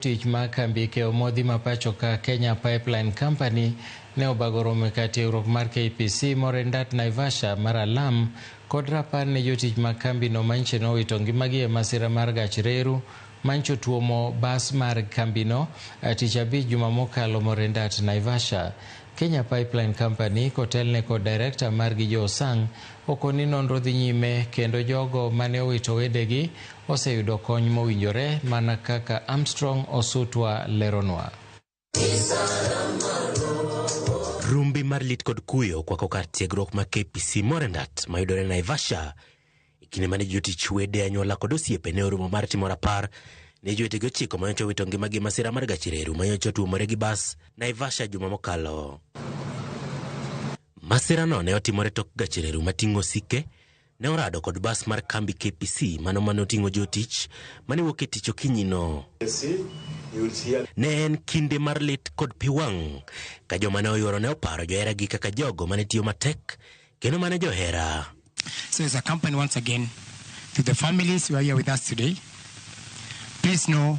Tich mar kambi keyo modhi ma pacho ka Kenya Pipeline Company ne obago romo e kar tiegruok mar KPC Morendat Naivasha mar alam kod rapar ne jotich mag kambino manyiche nowito ngimagi e masira mar gach reru mancho tuomo bas mar kambino tich abich juma mokalo Morendat Naivasha. Kenya Pipeline Company kotelne kod director margi Joe Sang okoni nonro dhi nyime kendo jogo mane owito wedegi oseyudo kony mowinjore mana kaka Armstrong Osutwa leronwa. Rumbi mar lit kod kuyo kwako kar tiegruok ma KPC Morendat mayudore Naivasha e kinde mane jotich wede anyuola kod osiepe ne oromo mar timo rapar ne jowetegi 9 manyocha owito ngimagi e masira mar gach reru manyocha otuomore gi bas Naivasha juma mokalo. Masirano ne otimore tok gach reru mating'o osike ne orado kod bas mar kambi KPC mano mane oting'o jotich mane wuok e tich okinyino. Ne en kinde mar lit kod pi wang' ka joma ne oyuoro ne oparo joheragi kaka jogo mane tiyo matek kendo mane johera. So as a company, once again, to the families who are here with us today, please know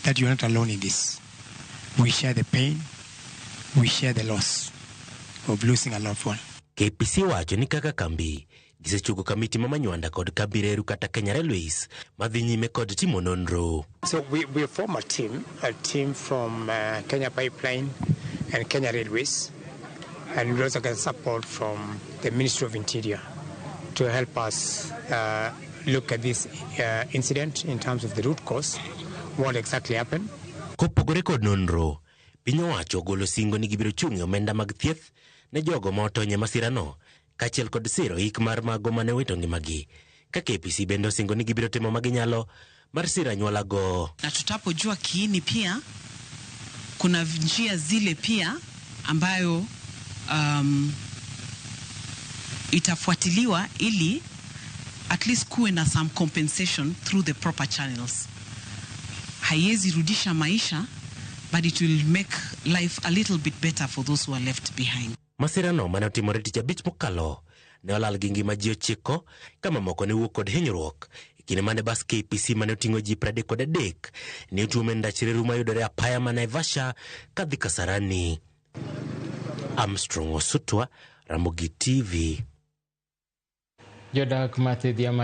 that you are not alone in this. We share the pain, we share the loss of losing a loved one. KPC wacho ni kaka kambi gisechuko kamiti ma Manywanda kod kambi reru kata Kenya Railways madhi nyime kod timo nonro. So we form a team from Kenya Pipeline and Kenya Railways, and we also get support from the Ministry of Interior to help us look at this incident in terms of the root cause, what exactly happened. Kopogore kod nonro, piny owacho ogolo singo ni gibiro chung' e omenda mag thieth ne jogo ma otony e masirano, kaachiel kod siro ik mar mago mane owito ngimagi. Ka KPC bende osingo ni gibiro timo maginyalo mar siro anyuolago. Na tutapojua kiini pia kuna njia zile pia ambayo itafuatiliwa ili at least kuwe na some compensation through the proper channels. Haiwezi rudisha maisha, but it will make life a little bit better for those who are left behind. Masirano mane otimore tich abich mokalo ne olal gi ngima ji 9 ka mamoko ne wuok kod hinyruok e kinde mane bas KPC mane oting'o ji 33 ne otuom e ndach reru mayudore apaya ma Naivasha kadhi Kasarani. Armstrong Osutwa, Ramogi TV. Jodak ma Thidhia.